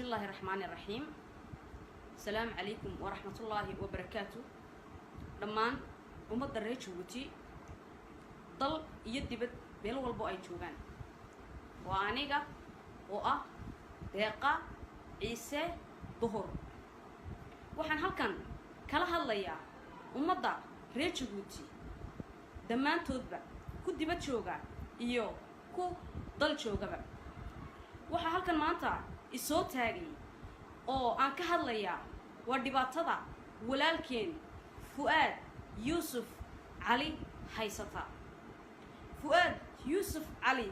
Bismi Illaahi Raxmaani Raxiim. Asalaamu calaykum waraxmatullaahi wabarakaatu. Dhammaan ummadda reer Jabuuti, dal iyo dibad, meel walbo ay joogaan, waa aniga oo ah Deeqa Ciise Duhur. Waxaan halkan kala hadlayaa ummadda reer Jabuuti dhammaantoodba, ku dibad jooga iyo ku dal joogaba. Waxaa halkan maanta isoo taagay oo aan ka hadlayaa waa dhibaatada walaalkeen Fu'aad Yuusuf Cali haysata. Fu'aad Yuusuf Cali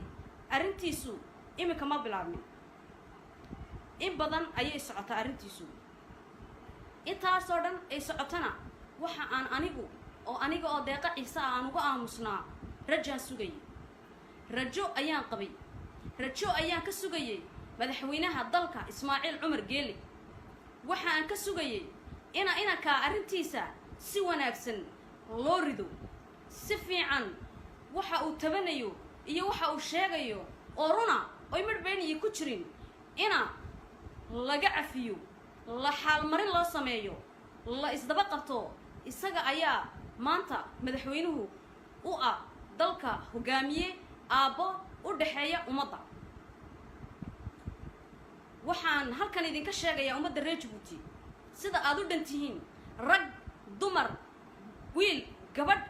arrintiisu iminka ma bilaabmin, in badan ayay socotaa arrintiisu. Intaasoo dhan ay socotana, waxa aan anigu oo aniga oo Deeqa Ciise ah aan uga aamusnaa, rajaan sugayay, rajo ayaan qabay, rajo ayaan ka sugayay madaxweynaha dalka Ismaaciil Cumar Geeli. Waxa aan ka sugayay inankaa arrintiisa si wanaagsan loo rido, si fiican waxa uu tabanayo iyo waxa uu sheegayo oo runa oy midhbeeniyi ku jirin ina laga cafiyo, la xaalmarin loo sameeyo, la isdaba qabto. Isaga ayaa maanta madaxweynuhu u ah dalka, hogaamiye, aabbo u dhexeeya ummadda. Waxaan halkan idinka sheegayaa ummadda reer Jabuuti, sida aada u dhan tihiin, rag, dumar, wiil, gabadh,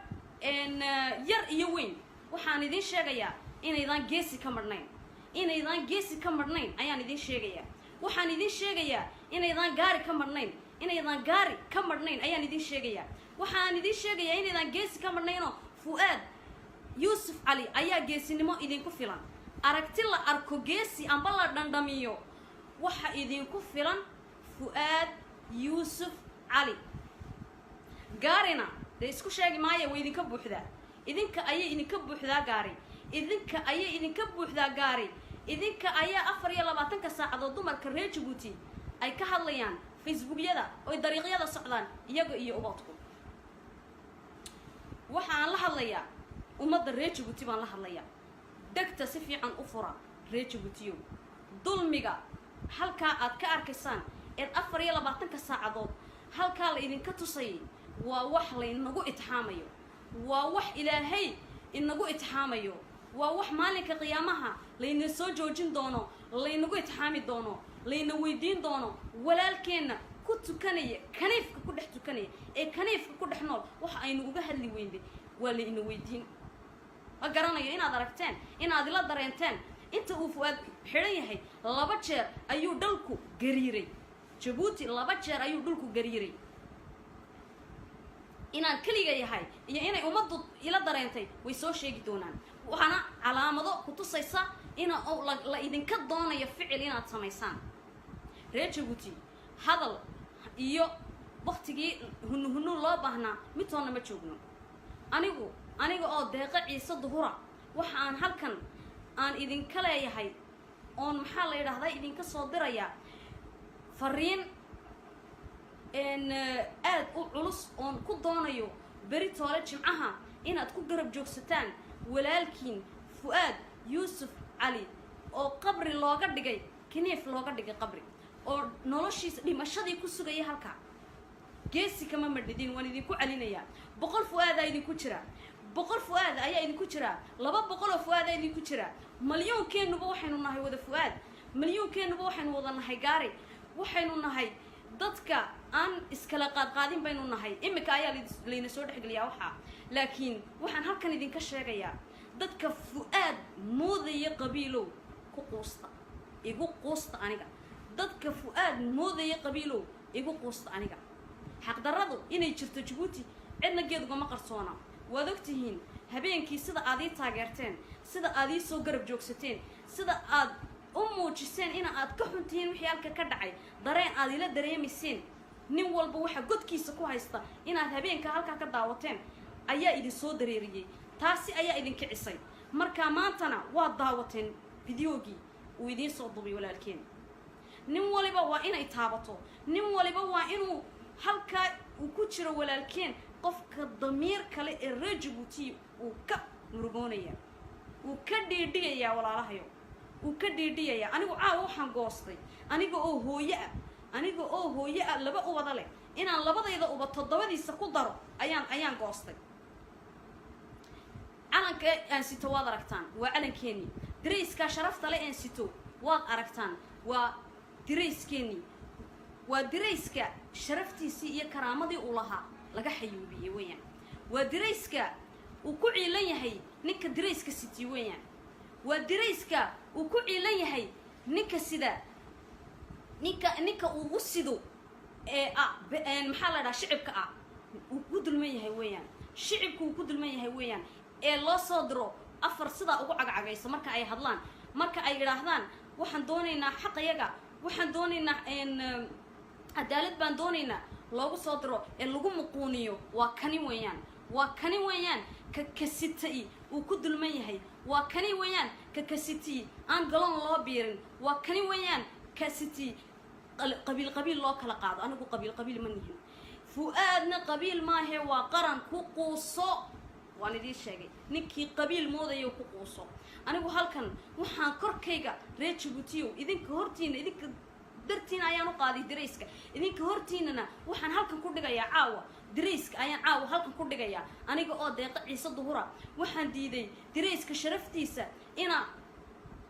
yar iyo weyn, waxaan idiin sheegayaa inaydaan geesi ka madhnayn. Inaydaan geesi ka madhnayn ayaan idiin sheegayaa. Waxaan idiin sheegayaa inaydaan gaari ka madhnayn. Inaydaan gaari ka madhnayn ayaan idiin sheegayaa. Waxaan idiin sheegayaa inaydaan geesi ka madhnaynoo Fu'aad Yuusuf Cali ayaa geesinimo idinku filan. Aragti la arko geesi amba la dhandhamiyo, waxa idinku filan Fu'aad Yuusuf Cali. Gaarina dee isku sheegi maayo, way idinka buuxdaa. Idinka ayay idinka buuxdaa gaari, idinka ayay idinka buuxdaa gaari. Idinka ayaa 24-ka saacadood dumarka reer Jabuuti ay ka hadlayaan Facebookyada oy dariiqyada socdaan, iyaga iyo ubadku. Waxa aan la hadlayaa ummadda reer Jabuuti baan la hadlayaa. Degta si fiican u fura, reer Jabuutiyow. Dulmiga halkaa aad ka arkaysaan eed 24-ka saacadood halkaa la idinka tusayay waa wax laynagu itixaamayo, waa wax Ilaahay inagu itixaamayo, waa wax maalinka qiyaamaha layna soo joojin doono, laynagu itixaami doono, layna weydiin doono. Walaalkeenna ku tukanaya kaniifka, ku dhex tukanaya ee kaniifka ku dhex nool, waxa aynu uga hadli weynday waa layna weydiin. Ma garanayo inaad aragteen, inaad ila dareenteen. Inta uu Fu'aad xidhan yahay laba jeer ayuu dhulku gariiray Jabuuti, laba jeer ayuu dhulku gariiray. Inaan keliga yahay iyo inay ummaddu ila dareentay way soo sheegi doonaan. Waxaana calaamado ku tusaysa ina la idinka doonayo ficil inaad samaysaan, reer Jabuuti. Hadal iyo waktigii hunu hunu loo baahnaa midtoonna ma joogno. Aniga oo Deeqo Ciise Duhura, waxa aan halkan aan idinka leeyahay oon, maxaa la yidhaahdaa, idinka soo dirayaa fariin aad u culus oon ku doonayo beri toole Jimcaha inaad ku garab joogsataan walaalkiin Fu'aad Yuusuf Cali oo qabri looga dhigay, kaniif looga dhigay qabri, oo noloshiisa dhimashadii ku sugaya halkaa. Geesi kama madhidin, waan idinku celinayaa. 100 Fu'aadaa idinku jira, 100 Fu'aad ayaa idinku jira, 200 oo Fu'aadaa idinku jira. Malyuunkeennuba waxaynu nahay wada Fu'aad, malyuunkeennuba waxaynu wada nahay gaari. Waxaynu nahay dadka aan iskala qaadqaadin baynu nahay. Iminka ayaa layna soo dhexgeliyaa waxaa, laakiin waxaan halkan idinka sheegayaa, dadka Fu'aad moodaya qabiilow, ku quusta, igu quusta aniga. Dadka Fu'aad moodaya qabiilow, igu quusta aniga. Xaqdarradu inay jirto Jabuuti cidna geed ugama qarsoona. Waad ogtihiin habeenkii sida aad ii taageerteen, sida aad ii soo garab joogsateen, sida aad u muujiseen ina aad ka xun tihiin wixii halka ka dhacay, dareen aad ila dareemayseen, nin walba waxa godkiisa ku haysta inaad habeenka halkaa ka daawateen ayaa idin soo dareeriyey, taasi ayaa idin kicisay. Marka maantana waad daawateen videogii uu idiin soo dubay walaalkeen. Nin waliba waa inay taabato, nin waliba waa inuu halkaa uu ku jiro walaalkeen, qofka damiir kale ee reer Jabuuti uu ka murugoonaya, uu ka dhiidhiyayaa. Walaalahayo, uu ka dhiidhiyayaa. Anigu caawa waxaan goostay Aniga oo hooye ah, aniga oo hooye ah, laba ubada leh, inaan labadayda uba toddobadiisa ku daro ayaan goostay. Calanka aan sito waad aragtaan, waa calankeenii. Dirayskaa sharafta le aan sito waad aragtaan, waa dirayskeenii, waa dirayska sharaftiisii iyo karaamadii uu lahaa laga xayuubiyey weeyaan. Waa dirayska uu ku ciilan yahay ninka dirayska siti weeyaan. Waa dirayska uu ku ciilan yahay ninka sida, ninka uu u sido ee ah, maxaa la dhaha, shicibka ah uu ku dulman yahay weeyaan. Shicibku uu ku dulman yahay weeyaan, ee loo soo diro afar sidaa ugu cagcagayso marka ay hadlaan, marka ay idhaahdaan: "Waxaan doonaynaa xaqayaga, waxaan doonaynaa cadaalad baan doonaynaa." Loogu soo diro ee lagu muquuniyo waa kani weeyaan. Waa kani weeyaan ka kasitay uu ku dulman yahay. Waa kani weeyaan ka kasitii aan galoon loo biirin. Waa kani weeyaan kasiti qabiil qabiil loo kala qaado. Anigu qabiil qabiil ma nihin, Fu'aadna qabiil maahe, waa qaran. Ku quuso, waan idiin sheegay. Ninkii qabiil moodayo, ku quuso. Anigu halkan waxaan korkayga, reer Jabuutiyow, idinka hortiina, idinka dartiina ayaan u qaaday dirayska. Idinka hortiinana waxaan halkan ku dhigayaa caawa, dirayska ayaan caawa halkan ku dhigayaa. Aniga oo Deeqa Ciise Duhura, waxaan diiday dirayska sharaftiisa ina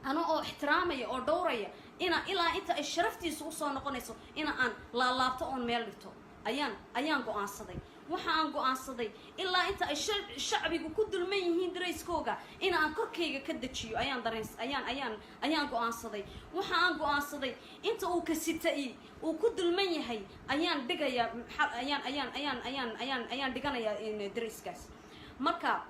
ano oo ixtiraamaya oo dhowraya, ina ilaa inta ay sharaftiisa usoo noqonayso ina aan laalaabto oon meel dhigto ayaan go-aansaday. Waxa aan go-aansaday ilaa inta ay shacbigu ku dulman yihiin darayskooga in aan korkayga ka dejiyo ayaan dareen ayaan go-aansaday. Waxa aan go-aansaday inta uu kasita-i uu ku dulman yahay ayaan dhigayaa, ayaan dhiganayaa darayskaas. Marka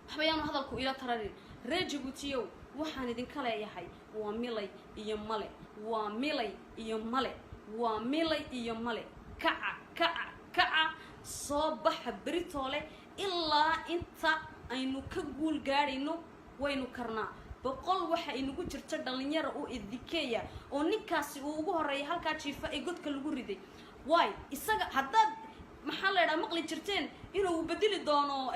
waxbayaanu hadalku ila tararin. Reer Jabuutiyow, waxaan idinka leeyahay waa milay iyo male, waa milay iyo male, waa milay iyo male. Kaca, kaca, kaca, soo baxa beritoole ilaa inta aynu ka guul gaadhayno. Waynu karnaa. 100 waxa inagu jirta dhalinyara oo idikeeya, oo ninkaasi uu ugu horeeya halkaa jiifa ee godka lagu riday. Waay isaga haddaad, maxaa la idhaha, maqli jirteen inuu bedeli doono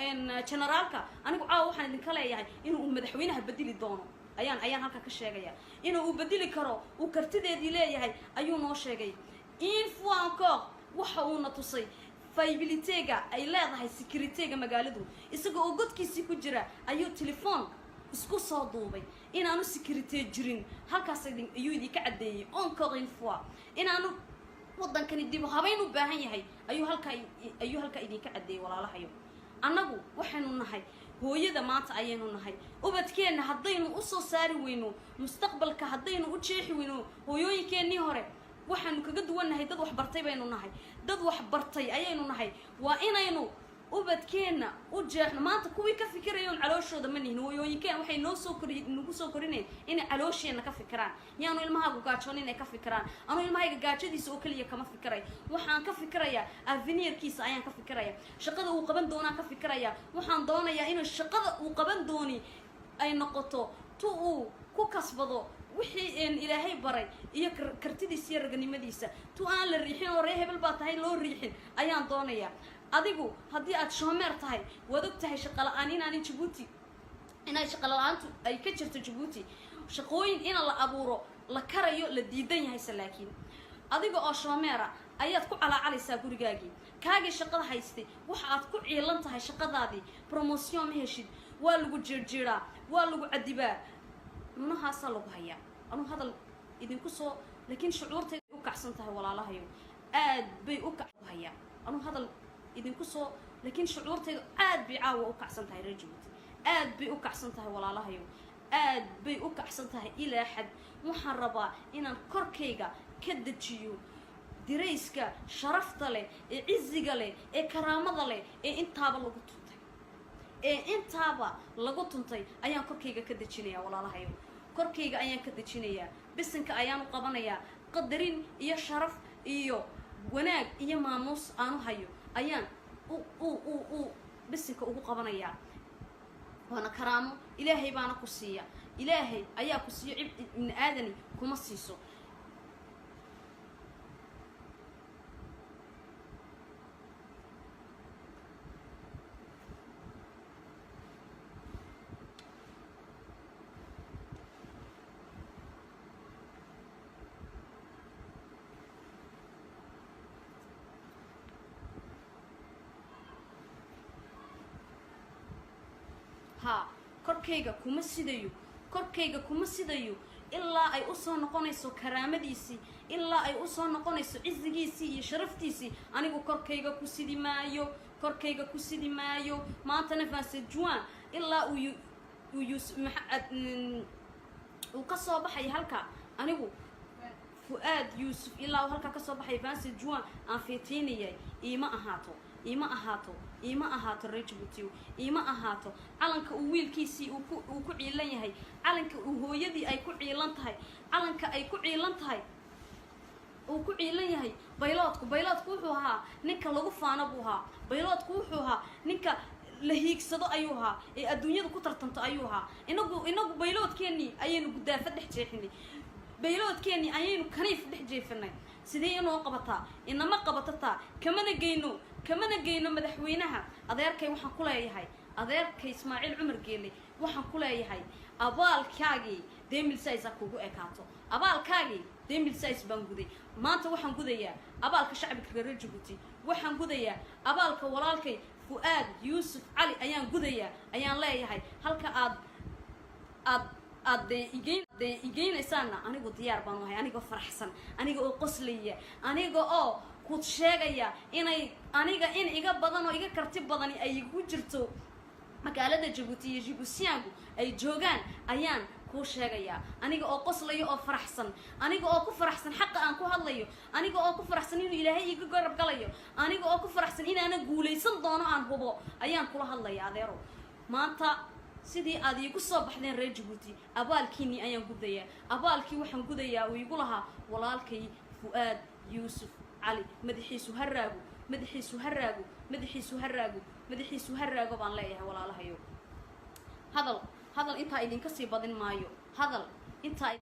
generaalka, anigu caawa waxaan idinka leeyahay inuu madaxweynaha bedeli doono ayaan halkaa ka sheegaya. Inuu bedeli karo, uu kartideedii leeyahay ayuu noo sheegay. Une fois encore waxa uuna tusay faiblitéga ay leedahay sécuritéga magaaladu. Isaga oo godkiisii ku jira ayuu telefoon isku soo duubay inaanu sécurité jirin. Halkaas ayuu idinka caddeeyey encore une fois inaanu waddankani dib u habayn u baahan yahay. Ayuu halkaa idinka caddeeyey. Walaalahayo, annagu waxaynu nahay hooyada maanta ayaynu nahay. Ubadkeenna haddaynu usoo saari weyno mustaqbalka, haddaynu u jeexi weyno, hooyooyinkeennii hore waxaanu kaga duwannahay dad waxbartay baynu nahay, dad waxbartay ayaynu nahay. Waa inaynu ubadkeenna u jeexno. Maanta kuwii ka fikirayoon calooshooda ma nihin. Hooyooyinkeen waxay noo soo kori, nagu soo korinayn inay caloosheenna ka fikiraan. Yaanu ilmahaagu gaajoon inay ka fikiraan. Anuu ilmahayga gaajadiisa oo keliya kama fikiray. Waxaan ka fikirayaa avenirkiisa ayaan ka fikiraya, shaqada uu qaban doonaan ka fikiraya. Waxaan doonayaa inuu shaqada uu qaban dooni ay noqoto tu uu ku kasbado wixii Ilaahay baray iyo kartidiisa iyo raganimadiisa. Tu aan la riixin oo ree hebel baa tahay loo riixin ayaan doonayaa. Adigu haddii aad chômeur tahay, waad og tahay shaqa la-aan inaanay Jabuuti, inay shaqa la-aantu ay ka jirto Jabuuti, shaqooyin ina la abuuro la karayo la diidan yahayse. Laakiin adiga oo chômeur ah ayaad ku calaacalaysaa gurigaagii. Kaagii shaqada haystay waxa aad ku ciilan tahay shaqadaadii, promotion ma heshid, waa lagu jiirjiiraa, waa lagu cadibaa, nunahaasaa lagu hayaa. Anuu hadal idinku soo, laakiin shucuurtay u kacsan tahay, walaalahayo, aad bay u kac hayaa. Anuu hadal idinku soo, laakiin shucuurtaydu aad bay caawa u kacsan tahay. Reer Jabuuti, aad bay u kacsan tahay, walaalahayo, aad bay u kacsan tahay ilaa xad. Waxaan rabaa inaan korkayga ka dejiyo dirayska sharafta leh ee ciziga leh ee karaamada leh ee intaaba lagu tuntay, ee intaaba lagu tuntay ayaan korkayga ka dejinayaa. Walaalahayo, korkayga ayaan ka dejinayaa, bisinka ayaanu qabanayaa. Qadarin iyo sharaf iyo wanaag iyo maamuus aanu hayo ayaan u bisinka ugu qabanayaa. Waana karaamo, Ilaahay baana ku siiya, Ilaahay ayaa ku siiyo, cib ibni aadani kuma siiso. Haa, korkayga kuma sidayo, korkayga kuma sidayo ilaa ay usoo noqonayso karaamadiisii, ilaa ay usoo noqonayso cizigiisii iyo sharaftiisii. Anigu korkayga ku sidi maayo, korkayga ku sidi maayo. Maantana 27 juin ilaa uu yus uu ka soo baxay halka, anigu Fu'aad Yuusuf ilaa uu halkaa kasoo baxay 27 juin aan feetiinayay, iima ahaato, iima ahaato, iima ahaato. Reer Jabuutiyo, iima ahaato. Calanka uu wiilkiisii uu ku ciilan yahay, calanka uu hooyadii ay ku ciilan tahay, calanka ay ku ciilan tahay, uu ku ciilan yahay bayloodku. Bayloodku wuxuu ahaa ninka lagu faano buu ahaa. Bayloodku wuxuu ahaa ninka la hiigsado ayuu ahaa, ee adduunyada ku tartanto ayuu ahaa. Inagu bayloodkeennii ayaynu gudaafa dhex jeexinay, bayloodkeennii ayaynu kaniif dhex jeefinay. Sidee inoo qabataa? Inama qabatataa. Kamana geyno, kamana geyno. Madaxweynaha adeerkay waxaan ku leeyahay, adeerkay Ismaaciil Cumar Geele waxaan ku leeyahay, abaalkaagii 2016 ha kugu ekaato. Abaalkaagii 2016 baan guday. Maanta waxaan gudayaa abaalka shacbiga reer Jabuuti, waxaan gudayaa abaalka walaalkay Fu'aad Yuusuf Cali ayaan gudayaa, ayaan leeyahay. Halka aad aad dee igeynaysaana, anigu diyaar baan ahay, anigoo faraxsan, aniga oo qoslaya, aniga oo ku sheegaya inay aniga in iga badan oo iga karti badani ay igu jirto magaalada Jabuuti iyo Jibuutiyaanku ay joogaan ayaan kuu sheegayaa. Aniga oo qoslaya oo faraxsan, aniga oo ku faraxsan xaqa aan ku hadlayo, aniga oo ku faraxsan inuu Ilaahay iga garab galayo, aniga oo ku faraxsan inaanan guulaysan doono aan hubo, ayaan kula hadlaya. Adeero, maanta sidii aad iigu soo baxdeen, reer Jabuuti, abaalkiinii ayaan gudayaa. Abaalkii waxaan gudayaa uu igu lahaa walaalkay Fu'aad Yuusuf Cali. Madaxiisu ha raago, madaxiisu ha raago, madaxiisu ha raago, madaxiisu ha raago baan leeyahay. Walaalahayo, hadal hadal intaa idinka sii badin maayo. Hadal intaa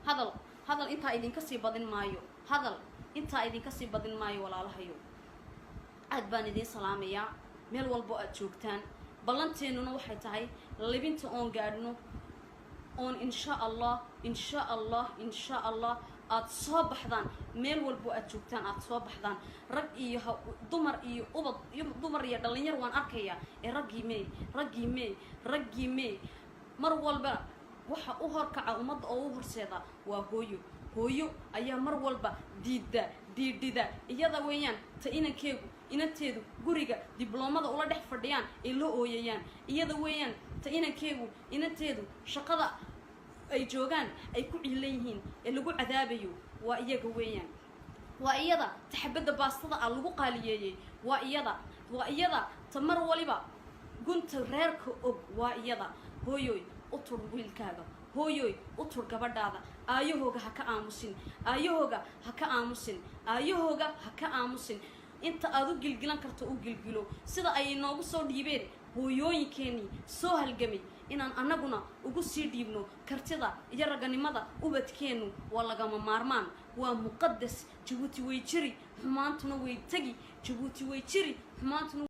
hadal hadal intaa idinka sii badin maayo. Hadal intaa idinka sii badin maayo. Walaalahayo, aad baan idiin salaamayaa meel walbo aad joogtaan. Ballanteennuna waxay tahay libinta oon gaadhno, oon insha Allah, insha Allah, insha Allah aada soo baxdaan meel walbo aad joogtaan, aada soo baxdaan, rag iyo dumar iyo ubad iyo dumar iyo dhalinyar waan arkayaa. Ee raggii mee? Raggii mee? Raggii mee? Mar walba waxa u horkaca ummadda oo u horseeda waa hooyo. Hooyo ayaa mar walba diidda, diidhida. Iyada weeyaan ta inankeegu, inanteedu guriga dibloomada ula dhex fadhiyaan ee la ooyayaan. Iyada weeyaan ta inankeegu, inanteedu shaqada ay joogaan ay ku ciilan yihiin ee lagu cadaabayo. Waa iyaga weeyaan. Waa iyada taxabadda baastada ah lagu qaaliyeeyey. Waa iyada, waa iyada ta mar waliba gunta reerka og. Waa iyada. Hooyoy, u tur wiilkaaga. Hooyoy, u tur gabadhaada. Aayahooga ha ka aamusin, aayahooga ha ka aamusin, aayahooga ha ka aamusin. Inta aad u gilgilan karto u gilgilo. Sida ay inoogu soo dhiibeen hooyooyinkeenii soo halgamay, inaan annaguna ugu sii dhiibno kartida iyo raganimada ubadkeennu waa lagama maarmaan, waa muqadas. Jabuuti way jiri, xumaantuna way tegi. Jabuuti way jiri, xumaantuna